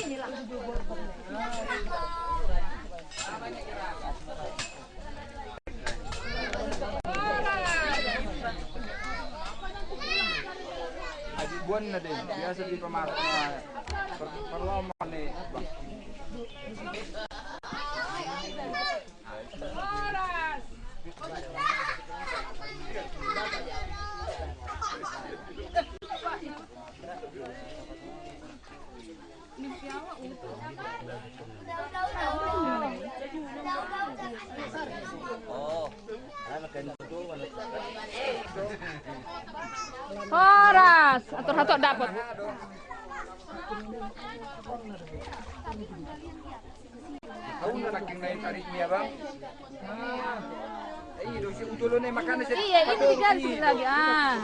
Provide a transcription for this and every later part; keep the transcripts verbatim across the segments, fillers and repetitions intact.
Adi buan na deh, biasa di pemasak na per-, perlombaan nih, Bang. Horas, atur hatop dapot. Tahu na nangkin na tarik dia, Bang. Iya, ini diganti lagi, ah.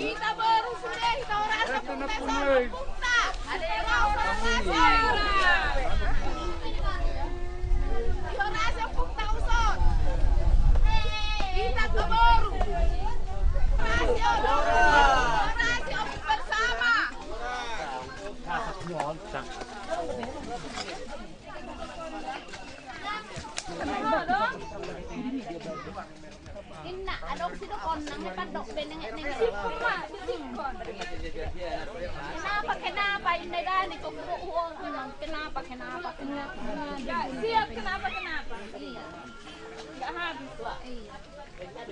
Hita boru sude, hita horasi ompungta. Asa ompungta. Asa ompungta. Hita horasi ompungta, uson. Hita boru. Horasi ompung. Horasi ompung bersama. Inna, adong sidok on, nang pandok beneng neng. Kenapa, kenapa, inna dani kok uang, kenapa, kenapa, kenapa? Siap, kenapa, kenapa? Iya. Nggak habis, Wak. Iya.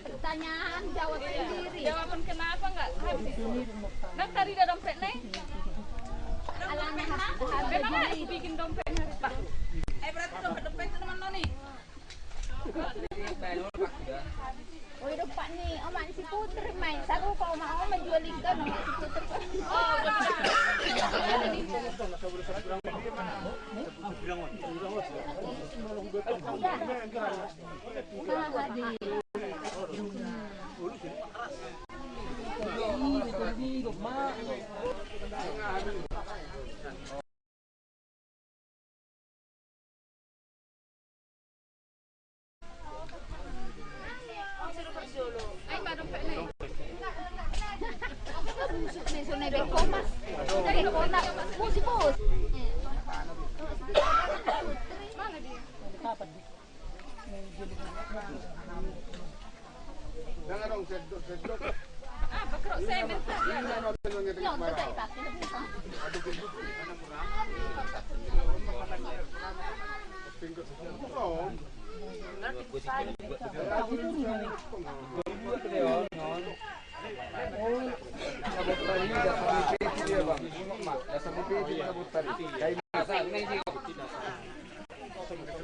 Pertanyaan, jawab sendiri. Jawaban kenapa nggak habis? Nang tadi ada dompet, Neng? Alana harga diri. Bikin dompet, Pak. Eh, berarti dompet, dompet itu teman Noni. Oi, dompet ni, oma ni si Putri main. Saru kau mau menjual ikan, oma si Putri. Oh, udah.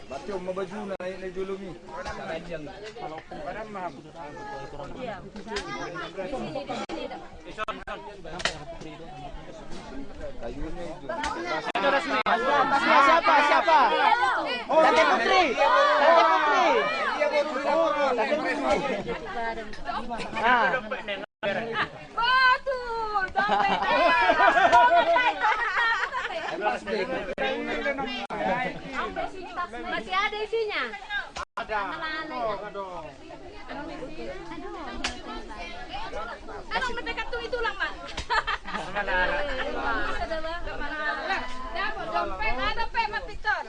Baca ma bajuna, naik na jolo mi. Kayunya itu. Siapa, siapa? Tante Putri. Tante Putri. Tante Putri. Ah. Betul, dompet. Masih ada isinya? Ada. Aduh, nanti kartu itu ulang, Mak. Ada, Mak. Dompet, ada, Mak, Victor.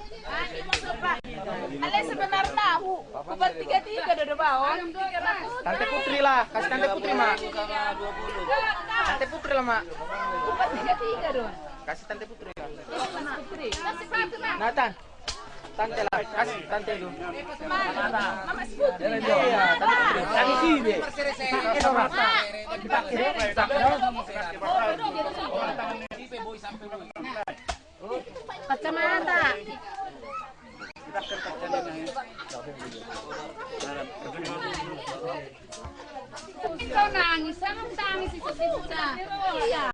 Ale sebenarna, hu, hubar tiga tiga do do baon. Tante Putri lah, kasih Tante Putri, Mak. Tante Putri lah, Sama. Kasih Tante Putri. Nathan. Tante lah, kasih Tante dulu. Mama Putri. Iya, Tante Putri. Kasih sini. Kacamata. Kau nangis, sama tangis itu sisa. Iya.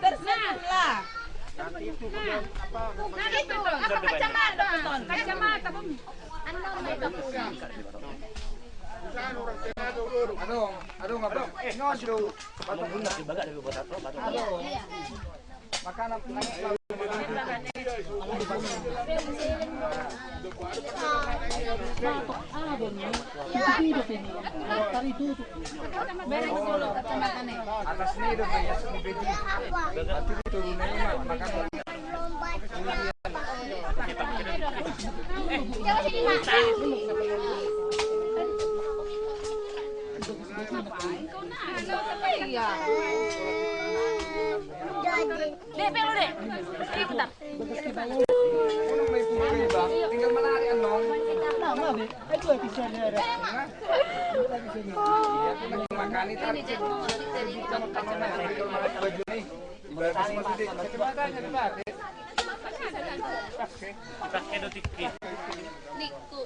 Tersenyumlah. Nah. Nah, itu. Apa kacamata? Kacamata, Bung. Aduh, aduh, aduh. Iya, iya. Dek, belok, Dek. Iya, bentar. Tinggal menari, Anong. Pakai do tikki. Niku.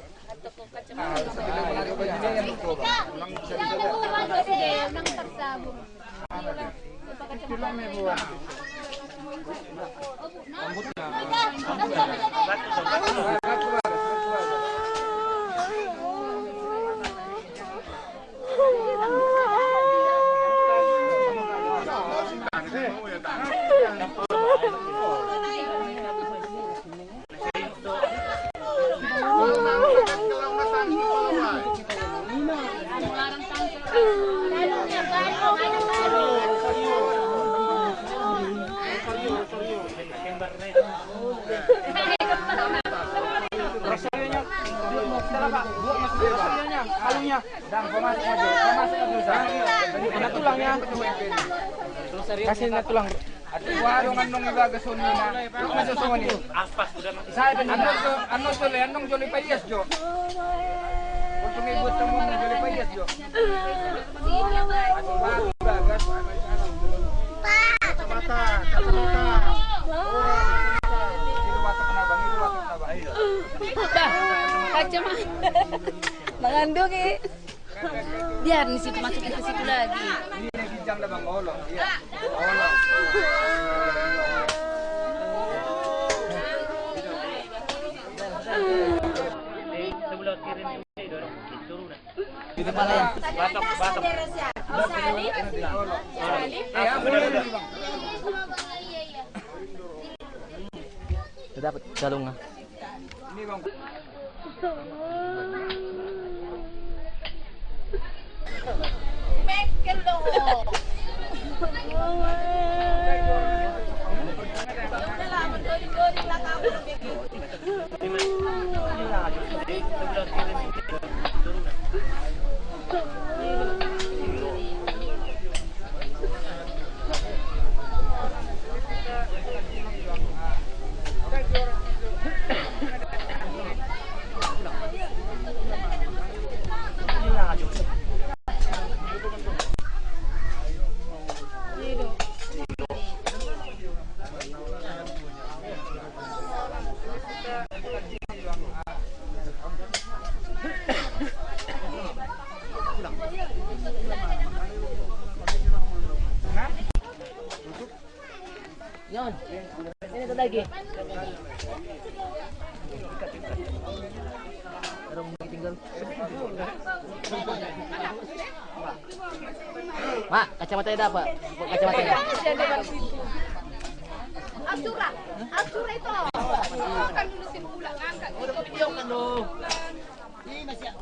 Rosario-nya. Rosario-nya. Kalungnya. Dang, kau masuk aja. Kau masuk aja, Sa. Kena tulang ya. Kasih na tulang. Aduh, warung Anong i bagas on na. Masuk semua ni. Apa sudah? Saya dan Anong jo, Anong jo le, Anong jo le paias jo. Untung ibu temu Anong jo le paias jo. Aduh, warung bagas. Kacamata, kacamata. Bah, kacamata. Mengandung i. Biar di situ, masukin ke situ lagi. Ini ginjang dah, Bang. Olo, iya. Olo. Sebelah kiri ini, itu pala ya. Batok, batok. Olo. Eh, apa ini, Bang? Dapat kalung ah. Yon. Ini tuh lagi. Tinggal. Mak, kacamatanya dapat. Kacamatanya. Asura, Asura itu. Kan dulu tim bola ngangkat. Ini masih.